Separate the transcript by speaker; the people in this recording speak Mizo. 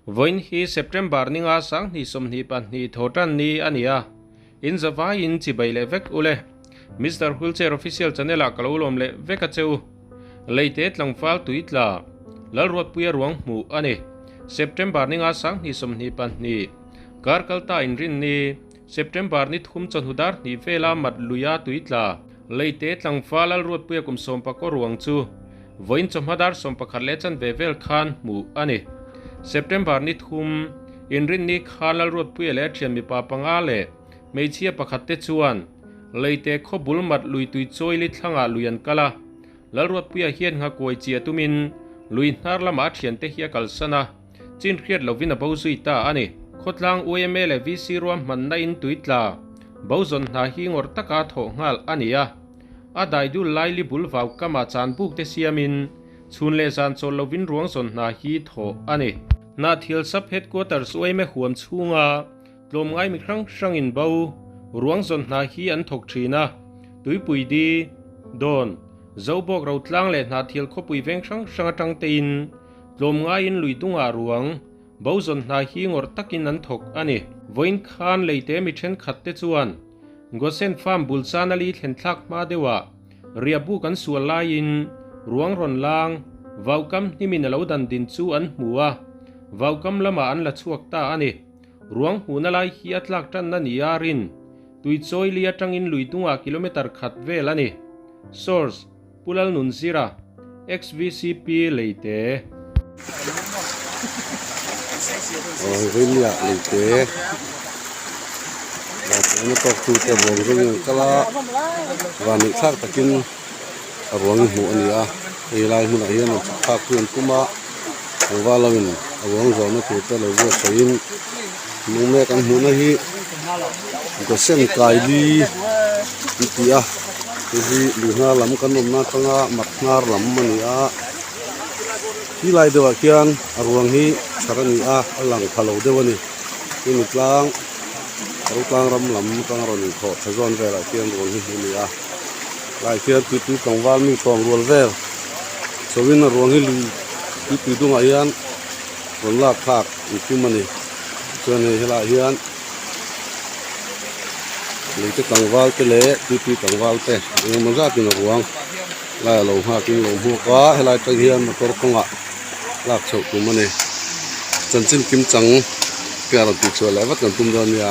Speaker 1: Vawiin hi September ninga 2022 thawhtan ni a ni a, in zavaiin chibai leh vek ule. Mister Wheelchair Official channel ah ka lo lawm leh vek a che u. Leite tlangval tuitla Lalruatpuia ruang hmuh a ni. September ninga 2022 kar kalta inrinni September ni thum chawhnu dar hnih vela mat luia tuitla Leite tlangval Lalruatpuia kum sawmpakaw ruang chu vawiin chawhma dar 11 leh chanve vel khan hmuh a ni. September ni thum inrinni khan Lalruatpuia leh a thian mipa panga leh hmeichhia pakhat te chuan Leite khaw bul mat lui tui chawili thlangah lui an kal a. Lalruatpuia hian nghakuai chiah tumin lui hnar lamah a thiante hi a kalsan a, chin hriat lovin a bo zui ta a ni. Khawtlang yma leh VC ruahmanna in tui tla bo zawn hna hi ngawrh taka thawh nghal a ni a. A daidul lai li bul vau kamah chan buk te siamin chhun leh zan chawl lovin ruang zawn hna hi thawh a ni. Hnahthial Sub Headquarters yma huam chhunga Tlawmngai mi hrang hrangin bo ruang zawn hna hi an thawk thin a, Tuipui di, Dawn, Zobawk Rotlang leh Hnahthial khawpui veng hrang hrang atang tein tlawmngaiin lui dungah ruang bo zawn hna hi ngawrh takin an thawk a ni. Vawiin khan leite mi thenkhat te chuan Gosen Farm bul chana li thlen thlak hma deuhah riahbuk an sual laiin ruang rawn lang vaukam hnimin a lo dan din chu an hmu a, vaukam lamah an la chhuak ta a ni. Ruang hmuhna lai hi a tlak tanna ni a rin. Tui chawi li atangin lui dungah kilometre khat vel a ni. Source, Pu Lalnunzira, XVCP Leite.
Speaker 2: Rinliah Leite Vanduaina tawktute ruang zawngin an kal a, vanneih thlak takin a ruang hi hmuh a ni a, hei lai hmunah hian an chhuk thlak chu an tum a. Tlangval lo in a ruang zawhna tur te lo buatsaih in lung mek an hmuhna hi Gosen Kaili an ti a hei hi lui hnar lam kan awmna atanga mat hnar lam a ni a khi lai deuhah khian a ruang hi chhar a ni a a lang pha lo deuh a ni hemi tlang ro tlang ram lam atanga rawn inkhawh tha zawn velah khian ruang hi hmuh a ni a Tlai khian tuipui tlangval mi sawm rual vel chauhin a ruang hi lui tuipui dungah hian rawn lak thlak an tum a ni. Chuan hei helaiah hian leite tlangval te leh tuipui tlangval te engemaw zatin a ruang lai a lo nghakin lo hmuak a, helai atang hian motor kawngah lak chhoh tum a ni. Chanchin kim chang te a rawn tihchhuah leh vat kan tum dawn nia.